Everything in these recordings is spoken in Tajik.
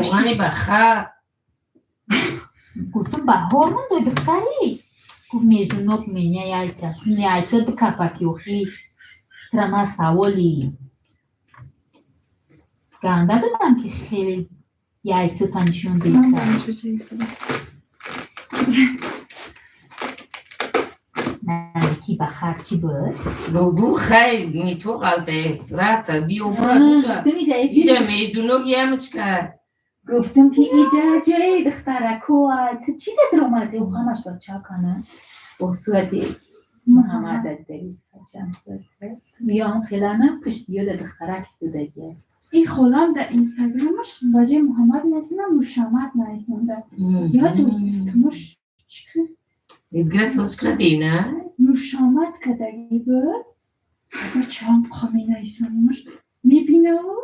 Равғани ба хар. Гуфтам, баҳор мондой, духтарӣ. Гуфт, между ног меня яйца. Яйцо бикапаки охи. Тра ман саволи ганда додам, ки хеле яйцота нишон Ман деста. ба чой кардам. Ки ба хар чӣ буд? Гугу хай не то қалте сурата биё бура душа. Гуфтам, иҷа Иҷа между ног ямочка. Гуфтам, ки иҷа ҷои духтарако. Ту чӣ дадр омадӣ? Ҳамаш бачакана бо сурати Муҳаммад ё хелана пушти ёда духтарак истодагия. Ин холам дар инстаграмаш ба ҷои Муҳаммад нависонда, Мушаммад нависонда. Ёду гуфтамуш чӣ ки Бира соз кардӣ, на? Мушаммад кардагӣ буд. Ма чанд қоме нависонамуш мебинаву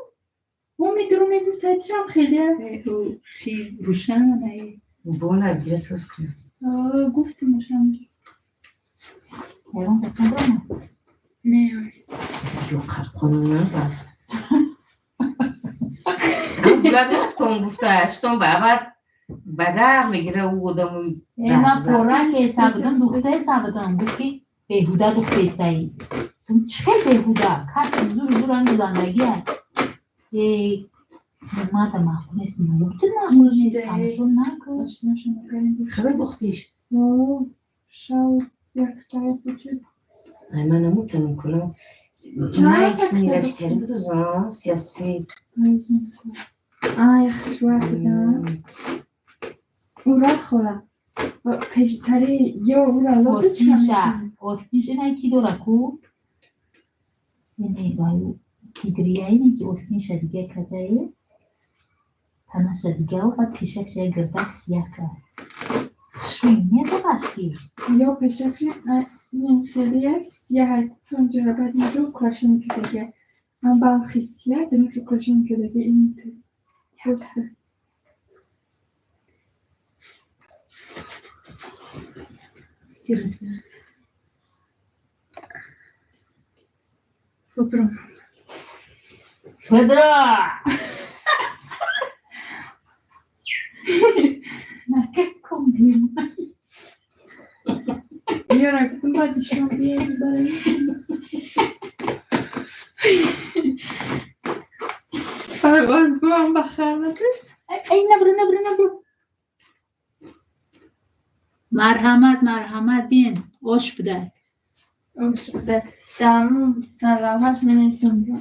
мо медуру мегум, сайтишам хеле. Чи рӯшан? Бола бира соз кунам. Гуфтамушам. Ягон кас надорам. Не. Ё қапқонуна ба. Гулагастон гуфта, штон ба авад ба дар мегира ӯ одаму. Ман пора ки ҳесабудам, духта ҳесабудам. Гуфт, ки беҳуда духта ҳесаи. Чӣ хел беҳуда? Каси зур зур ам дузандагия. Мада маъқул нест. Гуфти, маъқул нест, тамошо накун. Хела духтиш. Шав яктая буҷуд. Ай, ман наметавонам кунам. Ман ҳеч нираҷтарин будозам, сиясфид. А, яхшуа буда. Ура, хола. Пештари ё ура лоду. Остинша, остинша ина ки дора ку? Ине ваю кидрия, ине ки остинша дига кардае. Танаша дига, баъд пешакша як гирдак сияҳ кард. Шуй мезабаш ки. Ё пешакши хеле як сияҳ тонҷара, баъд инҷо украшение кардагия. Ам балхи сияҳ дарунш украшение кардагия, ин просто. Интересно. Фобром. Федра! На каком дне? Ёра гуфтам, баъд нишон бием барои. Фарбоз бувам ба хар. Ай, набру, набру, набру. Марҳамат, марҳамат, бин, ош буда. Ош буда. Даму сарлавҳаш менависондам.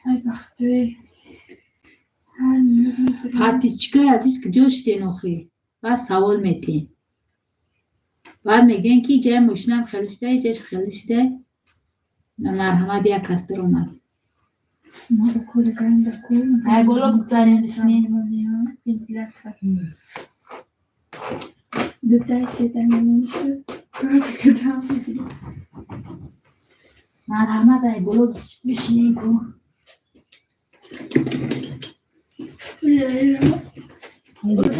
Ай бахтӯи. Подписчикои азиз, куҷо шуден охӣ? Баъд савол метиҳем. Баъд мегӯен, ки ҷаи мошинам хеле шуда, ҷаш хеле шуда. Марҳамат, як кас даромад. Ай, боло бигзарем, бишинем. Вентилятор. Дутай сетай мемонӣ шуд. Кор кардам. Марҳамат, ай боло бишинем ку.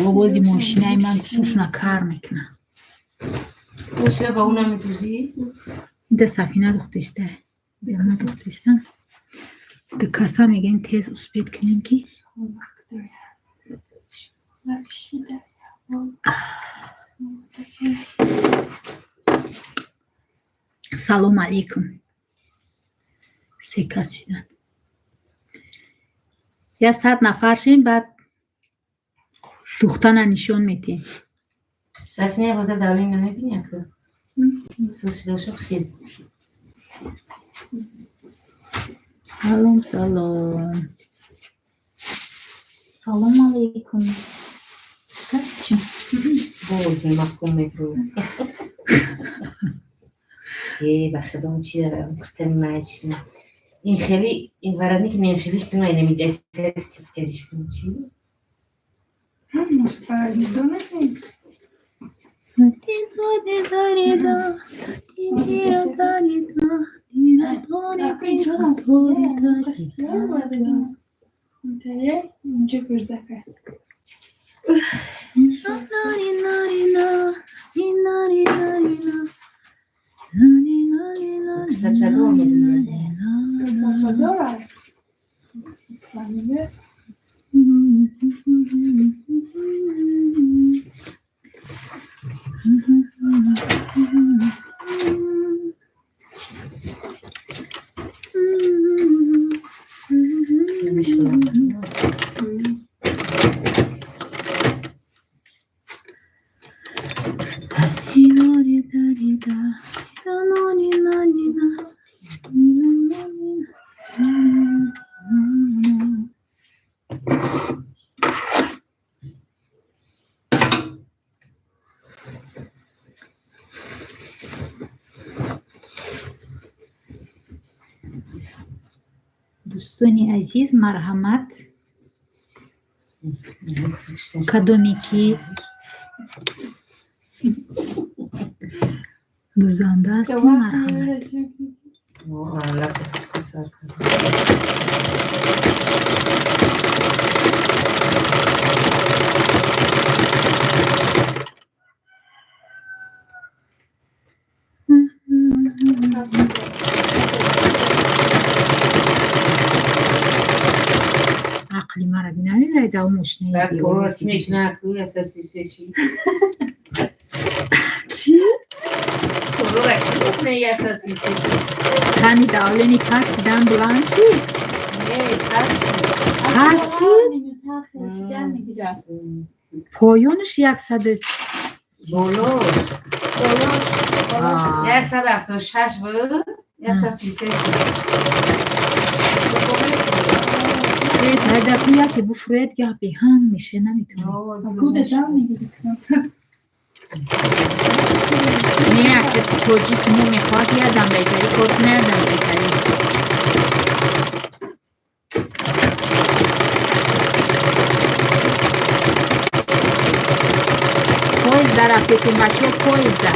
Овози мошинаи ман гӯшошона кар мекунад. Мошина ба ӯ намедузӣ? Ида сафина духтиста. Ма духтиста. Ду каса мегӯем, тез успеть кунем, ки Лакшида. Салом алейкум. Се кас шидан. Я 100 нафар шем, баъд духтана нишон метиҳем. Сафина, вода давление намебини, ака? Соз шуда бошам, хез. Салом, салом. Салом алейкум. Кас чӣ? Боз мемаҳкум мебурӯ. Э, ба худом, чи духтари мачна. Ин хели ин воротник нем хелиш кунам, ин намиҷа тифтериш кунам, чи? Ҳама фармидона. Инҷо гирдака. Каштачадор мебинад. Дорад. Дӯстони азиз, марҳамат, кадоме ки дузанда ҳастем, марҳамат. Ақли мара бинавед, дав мошинаи чӣ? Кани давлени пас шидан буланд шид? Пас шид? Поёнаш яксаду 176 буд, 133 шуд. Ҳайдаку яке буфуред, гап беҳам меше, наметавонед. Не, яке тоҷик мо мехоҳад ядам беҳтарӣ кор кунад, ядам беҳтарӣ. Поезда рафтесем, бачаҳо, поезда.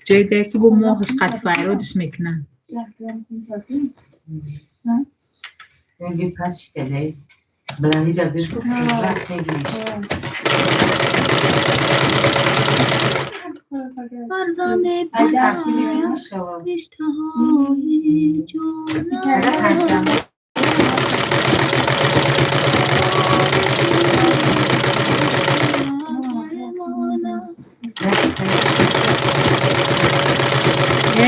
Ҷое ки бо моҳаш қад файродаш мекунанд. Фарзанди падар риштаҳои ҷонам.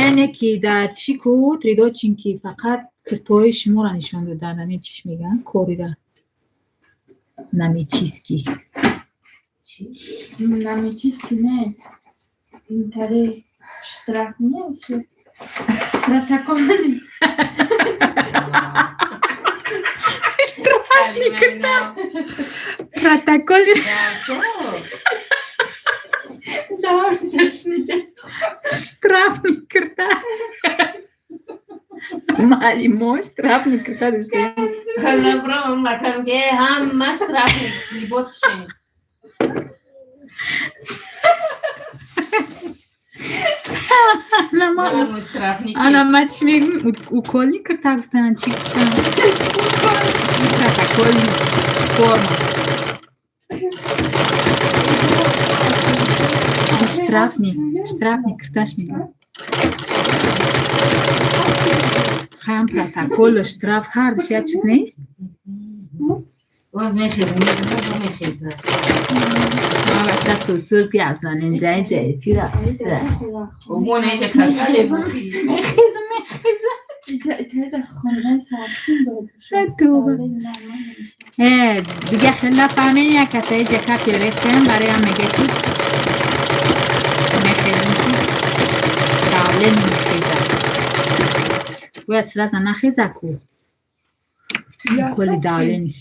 Яъне ки дар чӣ ку тридочин ки фақат киртои шуморо нишон додан, ҳамин чиш мегӯянд, корира намечиски. Намечиски не. Интаре штраф не вообще. Протоколи. Штраф никуда. Протоколи. Штраф никуда. Маълимо штраф никуда дошта. Ҳама штраф либос пӯшем. Ана ма чӣ мегӯм, укол никарда гуфтан, чӣ гуфтан? Протоколи форма. Штрафни, штрафни кирташ мегӯям. Ҳам протоколу штраф ҳардуш як чиз нест? Боз мехезам, мехезам. Ма бача сӯсӯз гап занем, ҷаи ҷаи пира. Умон эҷа касале Мехезам, мехезам. Дига хеле нафаҳмед, як каса эҷа капи рехтем, бароям мега ки мехезем ки давлени мехезад. Бояд сразу нахеза ку. Коли давлениш.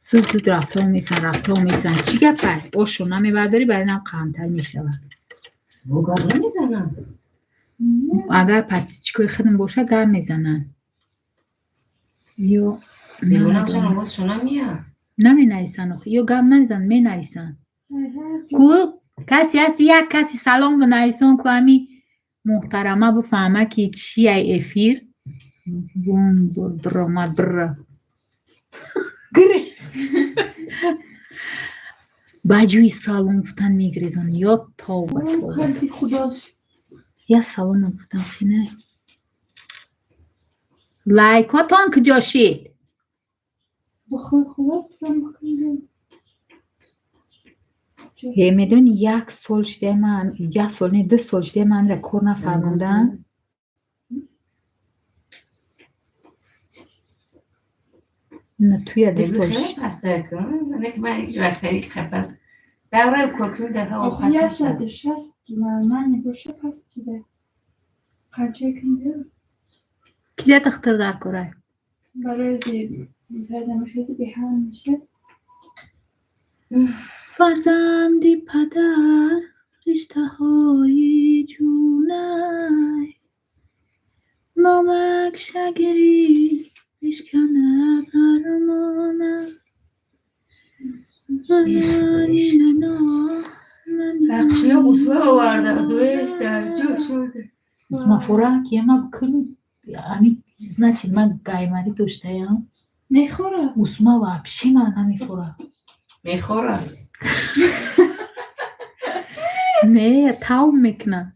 Зуд зуд рафто месан, рафто месан. Чӣ гапай? Ошо намебардорӣ, барои нам қаҳмтар мешавад. Гап намезанам. Агар подписчикои худам боша, гап мезананд. Ё наменависанд, ё гап намезананд, менависанд. Ку касе ҳаст, як касе салом бинависон, ку ҳами муҳтарама бифаҳма ки чияй эфир. Бум бромад бр. Ба ҷӯи салом гуфтан мегирезанд. Ё тавба, тавба. Як савол нагуфтам, хина. Лайкотон куҷо шид? Бихӯр, хӯрок пурам бикунем. Е, медони, як сол шида ман, як сол не, 2 сол шида ман амира кор нафармудам. На, туя ду Мегӯ сол хеле шид. паста кун. Не ки ман ҳеҷ вақт хеле паст. Давраи коркунӣ дар ҳаво Охи паст як мешавад. соати 60 ки нормально боша, паст чида. Қанча кун биё? Кида дахтар дар корай? Барои зи дардамихези беҳам мешад. Фарзанди падар риштаҳои ҷунай, номак шагирӣ бишканад армона. Қишлоқ усла оварда, дуэ дар ҷо шуда. Усмафора киама кун ами, значит, ман гаймарӣ доштаям. Мехӯрад. Усма вообще ман намефора. Мехӯрад. Не, тав мекунад.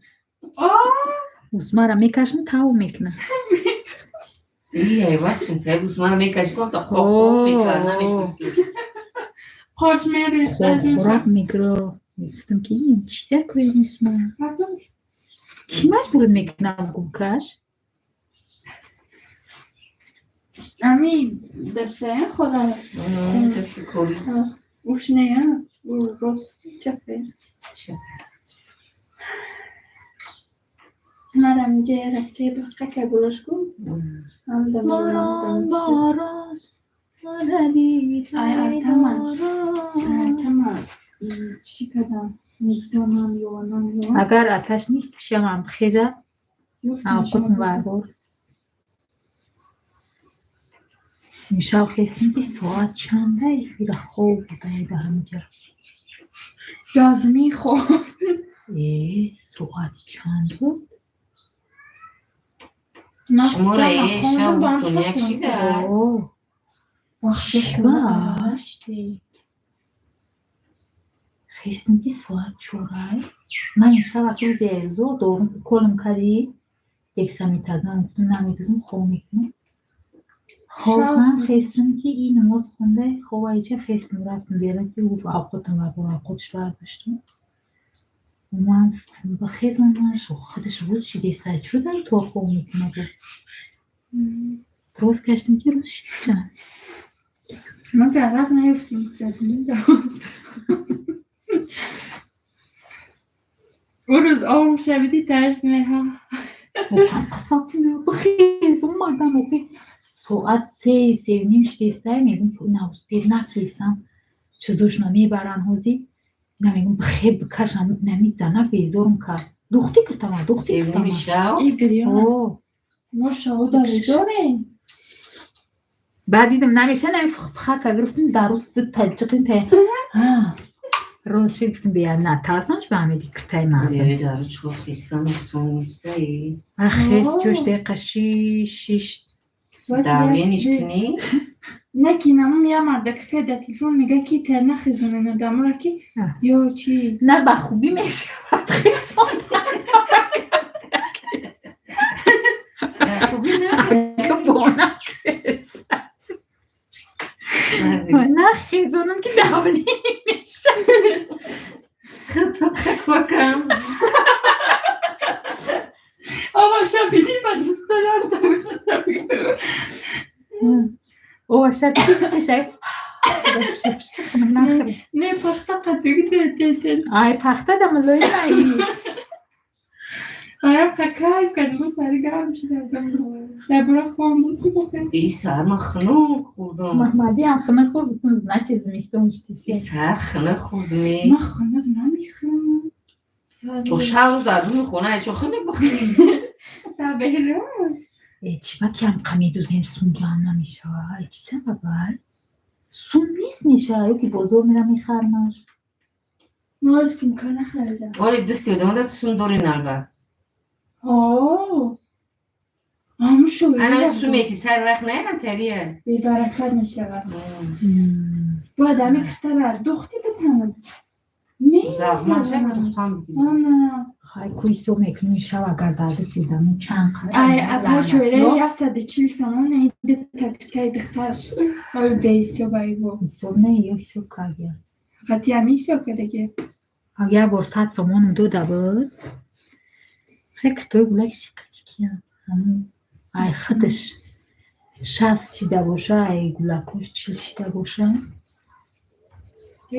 Усмара мекашам, тав мекунад. Ий, вақт шум, тай усмана мекаши, гуфта қоқ мекард, намешуд. Қош мерехт аз ин. Хӯрак мегиро. Мегуфтам, ки ин чӣ дар кори усма? Мардум. Кӣ маҷбурат мекунад, губкаш? Ами дастая хода. Дасти кори. Ушнея, у рост чапе. Марам ҷа ракчаи бахтака булошку. Ам дам. Борон, борон. Ай, артама. Тама чӣ кардам? Мегдонам ё намём. Агар аташ нест, пишамам хеза, авқотм бардор. Имшаб хестем, ки соат чанда, эфира хоб будаи дар ҳаминҷа. Язми хоб. Э, соат чанд буд? Шумора э, шаб бисту як шида. О, Ба. Хестем, ки соат чорай. Ман имшаб вақти рӯзи эрзо дорум уколам кардӣ, дексаметазон гуфтам, намедозам, хоб мекунам. Хобам хестам, ки ин намоз хонда хоба ича хестам, рафтам берун, ки гуфт авқотам бардор, авқотш бардоштам. Ман гуфтам, бихезонаш, худаш рӯз шидеста, чӯ дар то хоб мекунад? Рост гаштам, ки рӯз шида. Ма гарақ наёфтем. Ӯ рӯз ом шавиди ташт меҳа. Қасам, бихез, омадам, охи соат се, севним шидестай, мегӯм, ки на успеть накесам, чизошона мебаран ҳозир. Ина мегӯм, бихе бикашам, нами зана безорум кард. Духтӣ киртама, духтӣ Севними киртама. шав. Игриёна. О, Мо шавода дорем. Баъд дидам намеша, нами фхака гирифтам, дар рӯз ду та ҷиқин та рост шид, гуфтам, бия, на тарсонш ба ҳамиди киртаи мардум. Е, дар чо хистам сон нистаи. Ахес О. чӯш дақиқа шиш шиш. Давлениш кунӣ? Не ки намум я мардака ки дар телефон мега, ки терна хезонен одамора ки А. ё чӣ. На, ба хубӣ мешавад хезон. Дар хубӣ на. Бона на хезонам, ки давление мешавад. Хато каквакам. Оба шабиди ба дӯстонам. О, шаб пешай. Не, пахта қатуги. Ай, пахта дамалои най. Барам кайф кардем, сари гарм шуда. Дар бора хом буд. И сар ман хунук хӯрдам. Маҳмадӣ ҳам хунук хӯрд, гуфтам, значит, зимистон И шидист. сар хунук хӯрдем. Ман хунук намехӯрам. То шав рӯз аз рӯи хона чо хунук бихӯрӣ? Табеҳро. Э, чиба ки ҳам медузем, сум ҷамъ намешава? Ай, чӣ сабаб? Ай? Сум нест мешава, ё ки бозор мера мехармаш? Мо сумка нахаридам. Оли дасти одамода сум дорин албат. Ҳо. Ҳамун шоира. Ана суме ки сар вақт наярам тария. Бебаракат мешавад. Бояд ҳами киртара духти битанад. Завмаша духтан бигирӣ. Ана Хай, ку ҳисоб мекунем, шав, агар дади даму чанд. Ай, апа, чойра 140 сомон дета киртаи духтарш. Ой, беҳисоб айбо. Ҳисоб не, ё ҳисоб кардия? Фати ҳами ҳисоб кардаги. Як бор 100 сомонам дода буд. Хай, киртои гулак кия, ҳамун ай худаш 60 шида боша, ай гулакош 40 шида боша.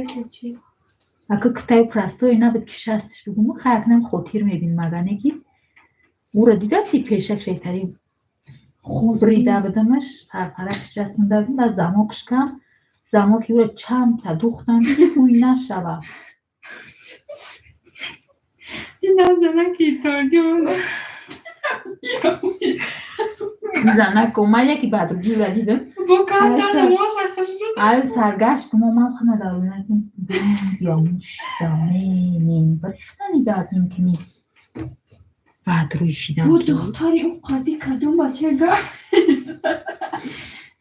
Если чи? Ака, киртаи простой набуд, ки 60-ш бигум. Хай, акнам хотир мебинам, агар не ки ӯро дидам, ки пешак шайтари брида будамаш, парпаракш часпонда будам, баъд замокш кам, замоки ӯро чандта духтам, ки ҳуй нашава. Дина занаки торги. Занак омад, яки бадрӯҷира дидам. Бо картан моша хашру. Аю саргашт мо, ман хона даромадем, ёмуш брихта нигоҳ кини, бадрӯй шидам. Бу духтари ӯ қади кадом бача гап,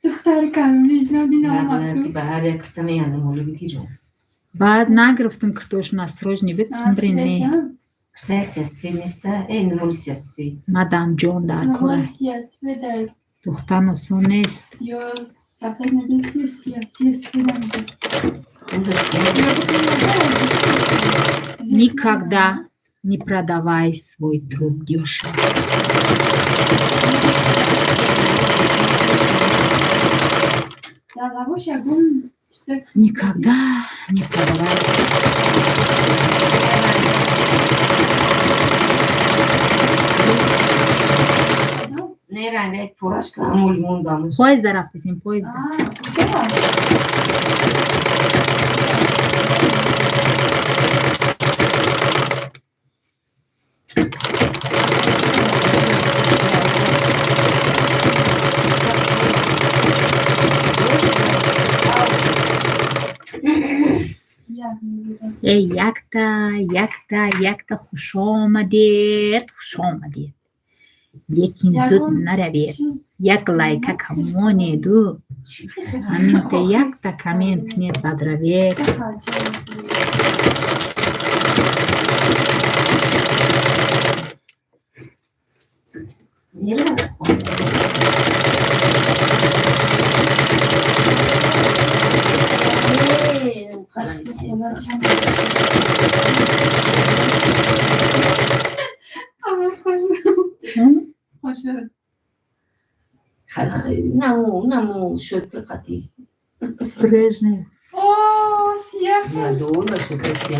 духтари калониш надина омад ту. Ба ҳар як кирта меянам, ҳоло бигирам. Баъд нагирифтам киртошна, осторожный бит, бри не. Киртаи сиясафед неста, э, намоли сиясафед. Мадам ҷон дар кора. Сиясафед. Духтан осон нест. Ё сафед мегӯяд, ё сия, сиясафед мегӯяд. Унда сия. Никогда не продавай свой труд дешево. Дар лавош ягон чизе. Никогда не продавай. Не, рангаи пораш ка ҳамоли мондам. Поезда рафтесем, поезда. А, куҷо? Сияҳ мезира. Эй, якта, якта, якта, хушомадед, хушомадед, лекин зуд Ягон наравед. чиз. Як лайка камонеду, ҳаминта якта коммент кунед, баъд равед. М? Наму шуд қати. Брежнев. О, сияҳ. Надона шуд сия.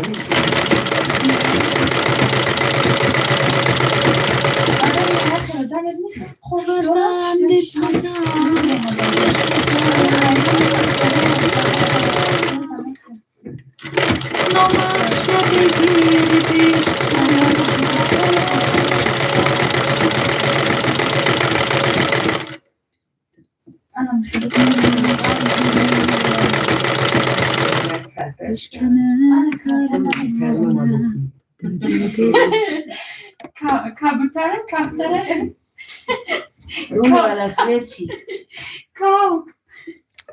Кабутара, кафтара. Руми велосипед шид. Кав.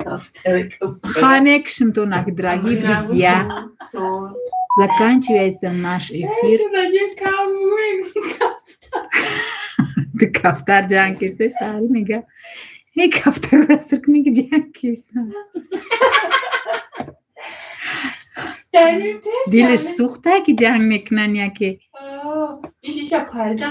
Кафтара, кафтара. Хай, мекшем тонак, дорогие друзья. Соз. Заканчивается наш эфир. Ты кафтар ҷанг кисе, сари мега. Эй, кафтар растр кни, ҷанг киса. Дилаш сӯхта, ки ҷанг мекунан яке. Ишиша парда.